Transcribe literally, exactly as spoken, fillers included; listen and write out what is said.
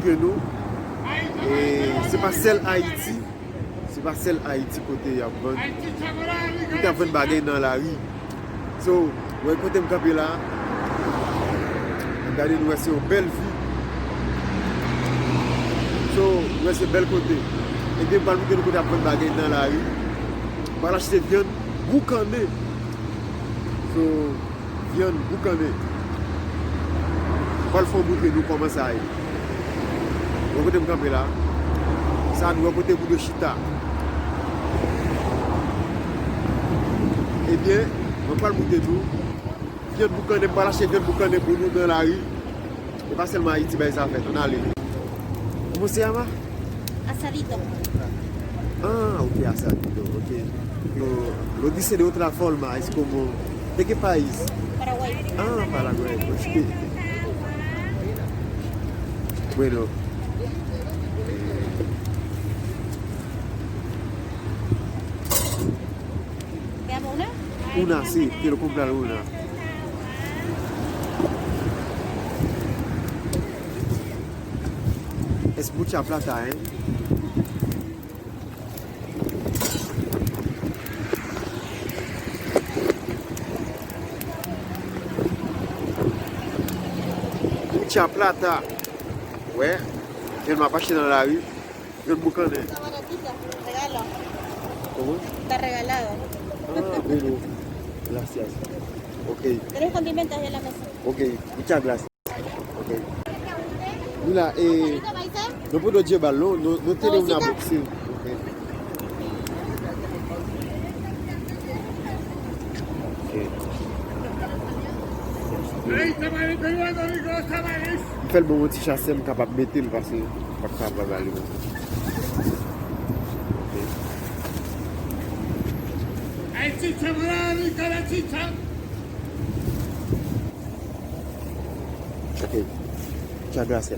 ke nou. E se pa sèl Ayiti, se pa sèl Ayiti kote y ap vann, kote y ap vann bagay nan lari. So, wè kote m kanpe la, gade nou wè se yon bèl vi. So, nou wè se bèl kote. Ebyen, m pral montre nou kote y ap vann bagay nan lari. M pral achte vyann boukannen. So, vyann boukannen. Mwen pral fè w montre nou kòman sa ye. Wè kote m kanpe la. Sa nou wè kote moun yo chita. Ebyen, mwen pral montre nou vyann boukannen, m pral achte vyann boukannen pou nou nan lari. E pa sèlman Ayiti bay sa fèt, ann ale. ¿Cómo se llama? Asadito. Ah, ok, asadito, ok. Lo, lo dice de otra forma, es como, ¿de qué país? Paraguay. Ah, Paraguay, ok. Bueno. Una, sí, quiero comprar una. Es mucha plata, eh. Mucha plata. Wè, vyann m ap achte nan lari. Vyann boukannen. Está baratita, regalo. ¿Cómo? Está regalado. Ah, bueno. Gracias. Ok. ¿Tienes condimentos ahí en la mesa? Ok, muchas gracias. Ok. Mira, eh, no puedo llevarlo, no, no tiene una bolsa. Ok. Ok. M fè l ban yon ti chasè m kapab mete l pase m p ap kapab ale konsa. Ok. Ay, chicha, mwen anvi kale chicha. Ok. Muchas gracias.